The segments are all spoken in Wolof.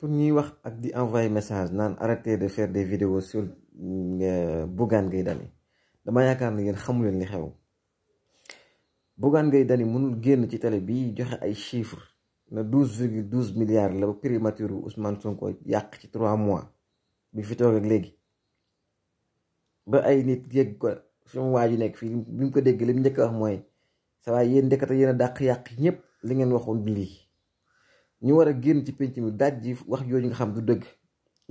pour ñuy wax ak di envoyer message naan arrêtez de faire des vidéos sur Bougane Gueye Dany dama yaakaar ne yéen xamu leen li xew. Bougane Gueye Dany mënul génn ci télé bi joxe ay chiffres na 12,12 milliards la primature Ousmane Sonko yàq ci 3 mois bi fi toog ak léegi ba ay nit yëg ko sama waa ji nekk fii bi mu ko dégg li mu njëkk a wax mooy sa waay yéen ndekete yéen a dàq yàq ñëpp li ngeen waxoon lii ñu war a génn ci penc mi daaj ji wax jooju nga xam du dëgg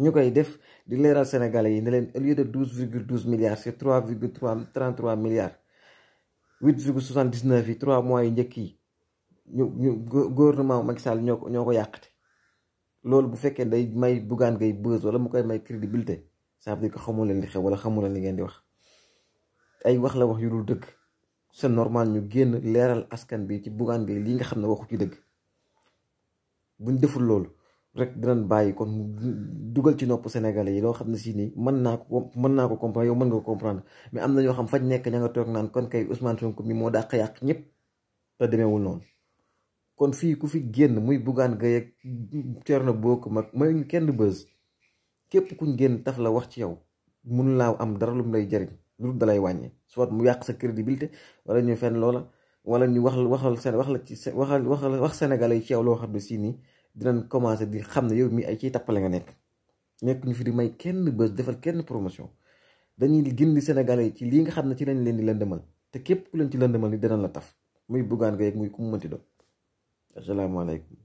ñu koy def di leeral sénégalais yi ne leen au lieu de 12,12 milliards c'est 3,33 milliards 8,79 yi 3 mois yi njëkk yi ñu gouvernement Macky Sall ñoo ko yàqate loolu bu fekkee day may Bougane Gueye buzz wala mu koy may crédibilité ça veut dire que xamu leen li xew wala xamu leen li ngeen di wax ay wax la wax yu dul dëgg c'est normal ñu génn leeral askan bi ci Bougane Gueye lii nga xam ne waxu ci dëgg buñ deful loolu rek dinañ bàyyi kon dugal ci nopp sénégalais yi loo xam ne si nii mën naa ko comprendre yow mën nga ko comprendre mais am na ñoo xam fañ nekk ña nga toog naan kon kay Ousmane Sonko mi moo dàq yàq ñëpp te demeewul noonu. kon fii ku fi génn muy Bougane Gueye ak Thierno Bocoum mag may kenn buzz képp kuñ génn taf la wax ci yow mun laa am dara lu mu lay jariñ lu dalay wàññi soit mu yàq sa crédibilité wala ñu fenn loola wala ñu wax sénégalais yi ci yow loo xam ne si nii dinañ commencé di xam ne yow mi ay ciy tappale nga nekk ñu fi di may kenn buzz defal kenn promotion dañuy gindi sénégalais yi ci lii nga xam ne ci lañ leen di lëndëmal te képp ku leen ci lëndëmal ni dinañ la taf muy Bougane Gueye muy ku mu mënti doon. Asalaamaaleykum.